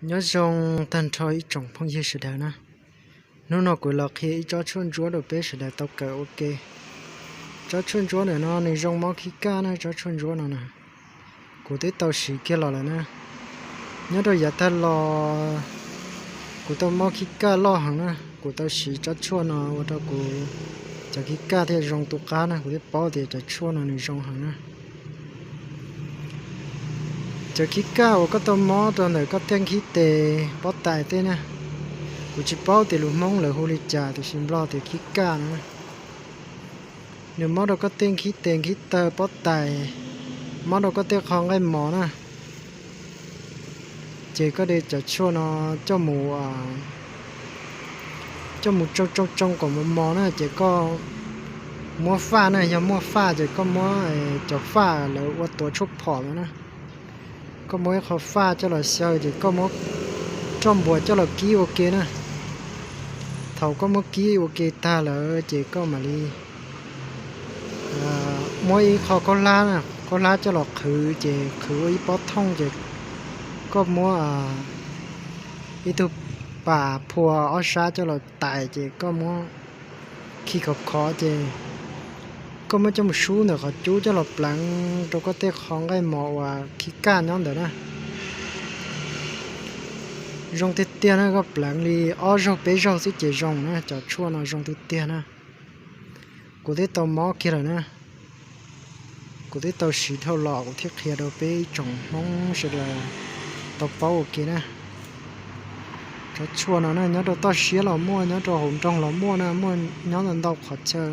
Nyob zoo tag nrho ib tsoom phooj ywg sawv daws na. Hnub no kuv los qhia ib tsob tshuaj ntsuab rau peb sawv daws tau kawm ua ke. Tsob tshuaj ntsuab ntawm no nws zoo mob khib kaj na, tsob tshuaj ntsuab no na. Kuv twb tau siv kiag los lawm na. Nyob rau yav tag los kuv tau mob khib kaj loj heev na, kuv tau siv tsob tshuaj no ua rau kuv cov khib kaj thiaj zoo tu qab na, kuv thiaj paub tias cov tshuaj no nws zoo heev na. Cov khib kaj uas koj tau mob rau ntawm koj tej nkhib tes pob tais tej na, kuv tsis paub tias lus Hmoob lawv hu li cas tiam sis Nplog tias khib kaj no. Nws mob rau koj tej nkhib tes nkhib taw pob tais, mob rau koj tej qho nqaij mos na, ces koj de cov tshuaj no coj mus, coj mus tsoo tsoo tsoo kom mos mos na, ces koj muab faj na, yog muaj faj ces koj muab cov faj lawv ua tuav tshuaj phom no na. Koj muab ib qho faj coj los xyaw ces koj muab roj npuas coj los kib ua ke na. Thaum koj muab kib ua ke tag lawm ces koj mam li muab ib qho khaub hlab, khaub hlab coj los qhwv ces qhwv ua ib pob thooj ces koj muab ib tug pas phua ob sab coj los tais ces koj muab khi khov khov ces koj muab coj mus sub ntawm qhov cub coj los pleev rau koj tej qho nqaij mos uas khib kaj nyob ntawd na. Zoo tiag tiag na, koj pleev li ob zaug peb zaug xwb ces zoo na, cov tshuaj no zoo tiag tiag na. Kuv twb tau mob kiag lawm na. Kuv twb tau siv dhau los kuv thiaj qhia rau peb ib tsoom Hmoob sawv daws tau paub ua ke na. Cov tshuaj no na nyob rau toj siab los muaj, nyob rau hauv nroog los muaj na, muaj nyob ntau ntau qhov chaw,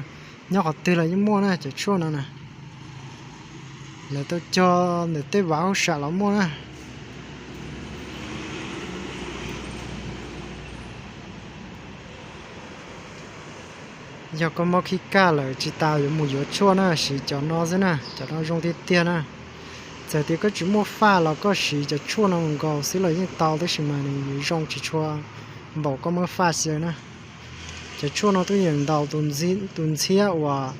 nyob qhov twg los yeej muaj na cov tshuaj no na. Lawv tau cog ntawm tej vaj hauj sam los muaj na. Yog koj mob khib kaj lawm tsis tas yuav mus yuav tshuaj na, siv cov no xwb na, cov no zoo tiag tiag na. Txawm tias koj tsis muaj faj los koj siv cov tshuaj no mus nkaus xwb los yeej tau, tab sis mas nws yuav zoo tsis tshua npaum koj muab faj xyaw na. Cov tshuaj no twb yeej ntaus tus ntxhiab uas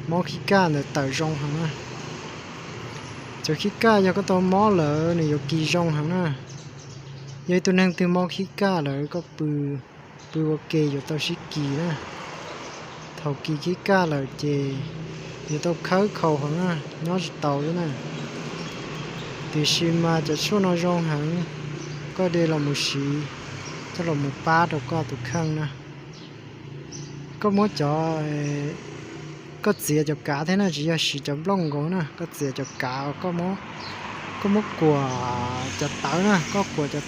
mob khib kaj ntawd tawm zoo heev na. Cov khib kaj yog koj tau mob lawm nws yuav kis zoo heev na. Yog ib tug neeg twg mob khib kaj lawm koj pw, pw ua ke yuav tau sib kis na. Thaum kis khib kaj lawm ces yuav tau khawb khaus heev na, nyob tsis tau li na. Tiam sis mas cov tshuaj no zoo heev, koj de los mus siv coj los mus pab rau koj tus kheej na. Koj muab cov, koj txiav cov kav thiab na, tsis yog siv cov nplooj nkaus na, koj txiav cov kav, koj muab kuam cov tawv na, koj kuam cov